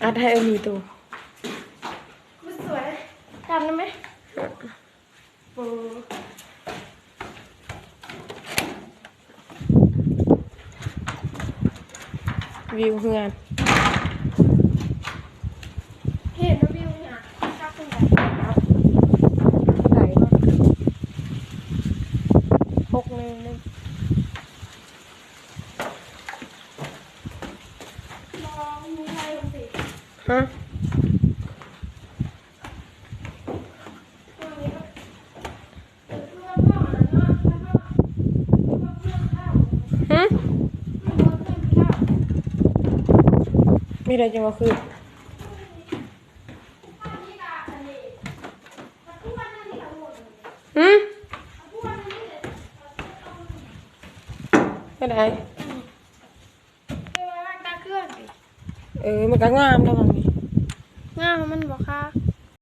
ອັດໃຫ້ເອີມີໂຕ ມັນສວຍ ກັນໄດ້ໄໝ? ໂອ້ ວິວເຮືອນ ເຫັນວິວຫຍັງ? ຄັກຈັ່ງໃດ? ໄດ້ບໍ່? ຫົກໜຶ່ງໜຶ່ງ ຮະ? ຫຶ? ມີໃດຈັ່ງວ່າຄື? ຫຶ? ເຮັດໃດ? ເອີ ມັນກະງາມແລ້ວບາດນີ້ ງາມ ມັນບໍ່ຄາ